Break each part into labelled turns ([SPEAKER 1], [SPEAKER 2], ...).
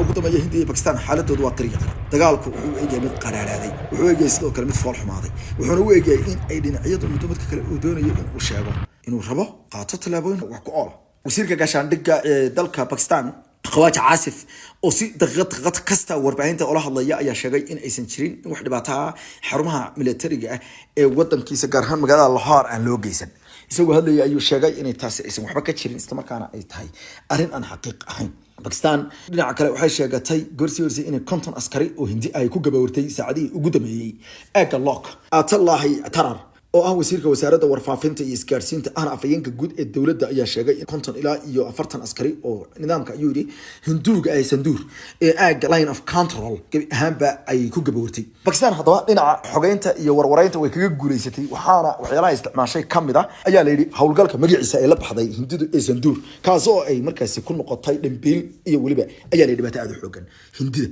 [SPEAKER 1] Ugu dambeeya, Hindiya iyo Bakistan xaaladoodu waa qiriya. Dagaalku wuxuu u egyahay mid qaraaraaday, wuxuu u egyahay sidoo kale mid fool xumaaday, wuxuuna u egyahay in ay dhinacyadu muddo midka kale uu doonayo in uu sheego inuu rabo qaato tallaabooyin wax ku oola. Wasiirka gaashaandhigga ee dalka Bakistan, Khawaaja Caasif, oo si daqiiqad daqiiqad kasta warbaahinta ula hadlaya, ayaa sheegay in aysan jirin in wax dhibaato ah xarumaha militariga ah ee wadankiisa, gaar ahaan magaalada Lahore, aan loo geysan. Isagoo hadlayay ayuu sheegay inay taasi aysan waxba ka jirin, islamarkaana ay tahay arrin aan xaqiiq ahayn. Bakistan dhinaca kale waxay sheegatay goorsii horsay inay 50 askari oo Hindi ay ku gabawartay saacadihii ugu dambeeyey aagga LoC. Atalaahi Tarar, oo ah wasiirka wasaaradda warfaafinta iyo isgaarsiinta, ahna afhayeenka guud ee dowladda, ayaa sheegay in 50 ilaa iyo 40 askari oo nidaamka, ayuu yidhi, Hinduuga ay Sanduur ee aagga Line of Control gebi ahaanba ay ku gabawartay. Bakistan haddaba dhinaca xogeynta iyo warwareynta way kaga guuleysatay, waxaana waxyaalaha isticmaashay kamid ah, ayaa la yidhi, howlgalka magaciisa ay la baxday Hindidu ee Sanduur, kaas oo ay markaasi ku noqotay dhambiil iyo weliba, ayaa la yidhi, dhibaato aada u xoogan Hindida.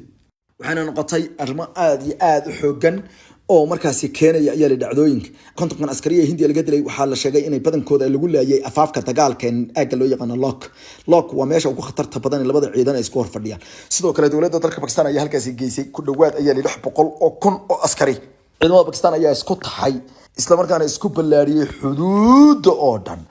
[SPEAKER 1] Waxaana noqotay arrimo aada iyo aada u xoogan oo markaasi keenaya, ayaa la dhacdooyinka. 50-kan askariya Hindiya laga dilay waxaa la sheegay inay badankooda lagu laayay afaafka dagaalka aagga loo yaqaano LoC. LoC waa meesha ugu khatarta badan ee labada ciidan ay isku hor fadhiyaan. Sidoo kale dowladda dalka Bakistan ayaa halkaasi geysay ku dhawaad, ayaa la 600,000 oo askari. Ciidamada Bakistan ayaa isku taxay, islamarkaana isku ballaariyey xuduudda oo dhan,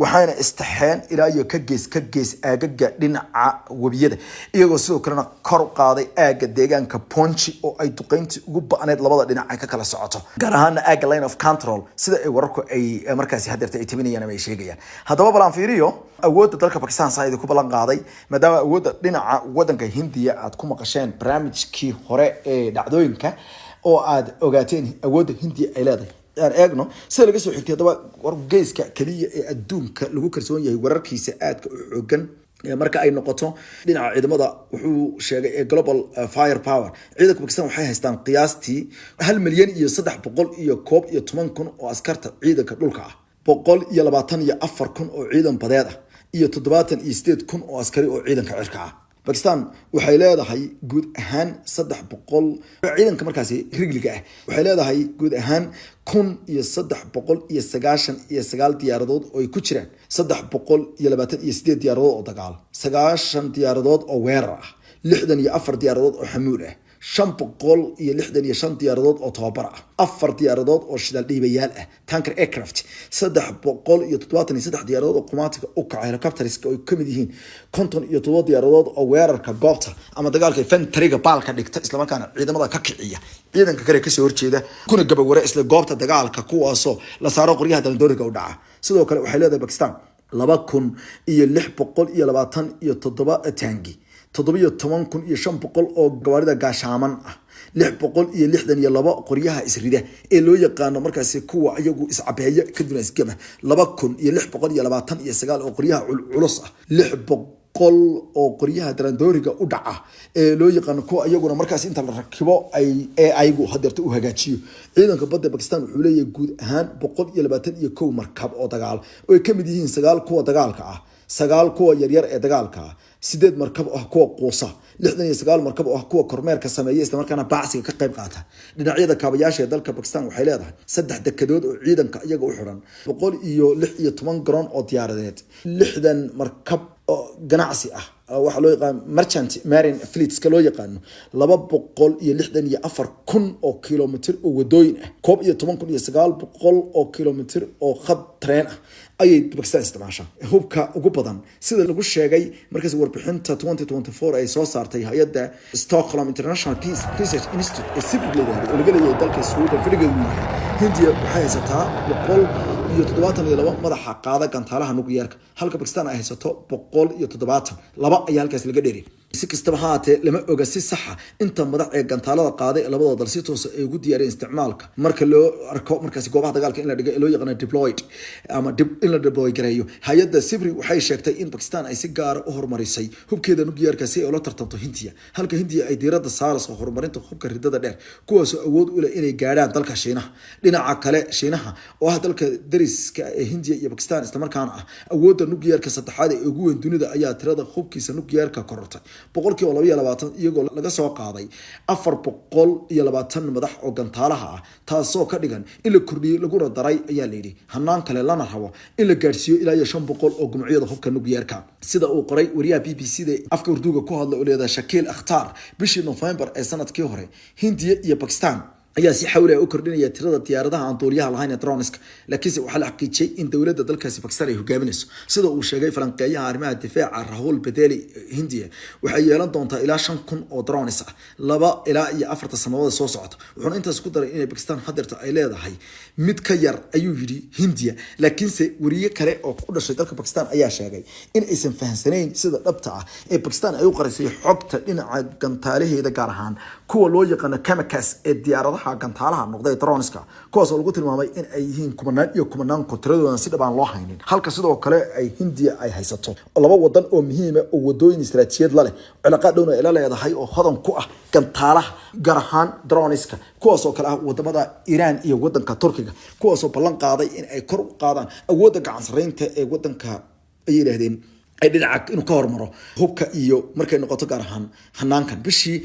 [SPEAKER 1] waxayna istaxeen ilaa iyo ka gees ka gees aagaga dhinaca webiyada, iyagoo sidoo kalena kor u qaaday aagga deegaanka Poonch oo ay duqeyntii ugu ba'need labada dhinac ay ka kala socoto, gaar ahaana aagga Line of Control, sida ay wararku ay markaasi hadeerta ay tabinayaan ama ay sheegayaan. Haddaba balaan fiiriyo awoodda dalka Bakistan saa idinku ballan qaaday, maadaama awoodda dhinaca wadanka Hindiya aad ku maqasheen barnaamijkii hore ee dhacdooyinka oo aad ogaateen awoodda Hindiya ay leedahay. Aan eegno sida laga soo xigtay haddaba wargeyska keliya ee adduunka lagu kalsoon yahay wararkiisa aadka u xoogan marka ay noqoto dhinaca ciidamada, wuxuu sheegay ee Global Fire Power, ciidanka Bakistan waxay haystaan qiyaastii 1,311,000 oo askarta ciidanka dhulka ah, 124,000 oo ciidan badeed ah iyo 78,000 oo askari oo ciidanka cirka ah. Bakistan waxay leedahay guud ahaan 300 ciidanka markaasi rigliga ah. Waxay leedahay guud ahaan 1399 diyaaradood oo ay ku jiraan 328 diyaaradood oo dagaal, 90 diyaaradood oo weerar ah, 64 diyaaradood oo xamuul ah, 565 diyaaradood oo tababar ah, afar diyaaradood oo shidaal dhiibayaal ah, tanker aircraft, 373 diyaaradood oo qumaatiga u kaca, helicopterska, oo ay kamid yihiin 57 diyaaradood oo weerarka goobta ama dagaalka infantryga baalka dhigta, islamarkaana ciidamada ka kiciya ciidanka kale kasoo horjeeda, kuna gabawara isla goobta dagaalka, kuwaasoo la saaro qoryaha dalandooriga u dhaca. Sidoo kale waxay leedahay Bakistan 2627 taangi, 17,500 oo gawaarida gaashaaman ah, 662 qoryaha isrida ee loo yaqaano markaasi kuwa iyagu iscabeeya kadibna isgama, 2629 oo qoryaha culculus ah, 600 oo qoryaha darandooriga u dhaca ee loo yaqaano kuwa iyaguna markaas inta la rakibo ay ayagu hadeerta u hagaajiyo. Ciidanka badda Bakistan wuxuu leeyahay guud ahaan 121 markab oo dagaal, oo ay kamid yihiin sagaal kuwa dagaalka ah, sagaal kuwa yaryar ee dagaalka ah, sideed markab oo ah kuwa quusa, 69 markab oo ah kuwa kormeerka sameeya, islamarkaana baacsiga ka qayb qaata. Dhinacyada kaabayaasha ee dalka Bakistan waxay leedahay saddex dekedood oo ciidanka iyaga u xiran, 116 garoon oo diyaaradeed, 60 markab oo ganacsi ah, waxaa loo yaqaan merchant marine fleetska loo yaqaano, 264,000 oo kilomitr oo wadooyin ah, 11,900 oo kilomitr oo khad tareen ah ayay Bakistan isticmaashaa. Hubka ugu badan, sida lagu sheegay markaas warbixinta 2024 ay soo saartay hay-adda Stockholm International Peace Research Institute ee SIPRI la yidhahdo, oo laga leeyahay dalka Sweden fadhigeedu yahay, Hindiya waxay haysataa 172 madaxa qaada gantaalaha nukliyeerka, halka Bakistan ay haysato 170. Laba ayaa halkaas laga dheeray. Si kastaba ha haatee, lama oga si saxa inta madax ee gantaalada qaaday ee labada dal si toosa ay ugu diyaariyeen isticmaalka marka loo arko markaasi goobaha dagaalka in la dhigo ee loo yaqaano deployed ama in la deploy gareeyo. Hay-adda SIPRI waxay sheegtay in Bakistan ay si gaara u horumarisay hubkeeda nukliyeerka si ay ula tartanto Hindiya, halka Hindiya ay diiradda saarayso horumarinta hubka ridada dheer, kuwaasoo awood u leh inay gaadhaan dalka Shiinaha. Dhinaca kale, Shiinaha oo ah dalka dariska ee Hindiya iyo Bakistan, islamarkaana ah awoodda nukliyeerka saddexaad ee ugu weyn dunida, ayaa tirada hubkiisa nukliyeerka korortay. 22%, iyagoo laga soo qaaday 420 madax oo gantaalaha ah, taasoo ka dhigan in la kordhiyey laguna daray, ayaa layidhi, hanaan kale, lana rabo in la gaadhsiiyo ilaa iyo 500 oo gumucyada hubka nukliyeerka. Sida uu qoray wariyaha BBC da afka Urduga ku hadla oo leedahay Shakiil Akhtar, bishii November ee sanadkii hore, Hindiya iyo Bakistan ayaa si xawli ah u kordhinaya tirada diyaaradaha aan duuliyaha lahayn ee droneska, laakiinse waxaa la xaqiijiyey in dowladda dalkaasi Pakistan ay hogaaminayso. Sida uu sheegay falanqeeyaha arrimaha difaaca Rahul Bedeli, Hindiya waxay yeelan doontaa ilaa 5000 oo drones ah 2 ilaa iyo 4ta sannadood soo socota. Wuxuuna intaas ku daray inay Pakistan hadeerta ay leedahay mid ka yar, ayuu yidhi, Hindiya. Laakiinse wariye kale oo ku dhashay dalka Pakistan ayaa sheegay in aysan fahamsanayn sida dhabta ah ee Pakistan ay u qarisay xogta dhinaca gantaalaheeda, gaar ahaan kuwa loo yaqaano kamikaze ee diyaaradaha gantaalaha noqday droneska, kuwaas oo lagu tilmaamay in ay yihiin kumanaan iyo kumanaan ko tiradoodan si dhab aan loo haynin, halka sidoo kale ay Hindiya ay haysato laba wadan oo muhiima oo wadooyin istaraatiijiyad la leh, cilaaqaad dhowna ay la leedahay, oo hodan ku ah gantaalaha, gaar ahaan droneska, kuwaas oo kale ah wadamada Iiraan iyo wadanka Turkiga, kuwaasoo ballan qaaday in ay kor u qaadaan awoodda gacan sarreynta ee wadanka, ay yidhaahdeen, ay dhinaca inuu ka hormaro hubka iyo markay noqoto gaar ahaan hanaankan. Bishii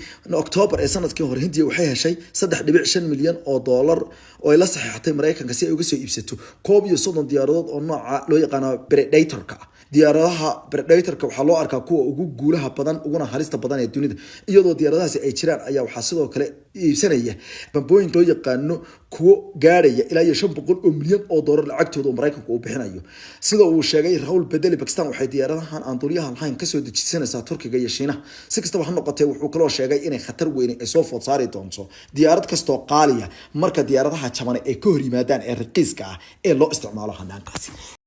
[SPEAKER 1] Octoobar ee sanadkii hore, Hindiya waxay heshay 3.5 milyan oo dollar oo ay la saxeexatay Maraykanka si ay uga soo iibsato 31 diyaaradood oo nooca loo yaqaano Predatorka ah. Diyaaradaha Predatorka waxaa loo arkaa kuwa ugu guulaha badan uguna halista badan ee dunida. Iyadoo diyaaradahaasi ay jiraan ayaa waxaa sidoo kale iibsanaya bambooyin loo yaqaano kuwo gaadhaya ilaa iyo 500 oo milyan oo dollar lacagtooda oo Maraykanku uu bixinayo. Sida uu sheegay Raul Bedeli, Pakistan waxay diyaaradahan aan duuliyaha lahayn kasoo dejisanaysaa Turkiga iyo Shiinaha. Si kastaba ha noqotee, wuxuu kaloo sheegay inay khatar weyne ay soo food saari doonto diyaarad kastoo qaaliya marka diyaaradaha jabane ay ka hor yimaadaan ee raqiiska ah ee loo isticmaalo hanaankaasi.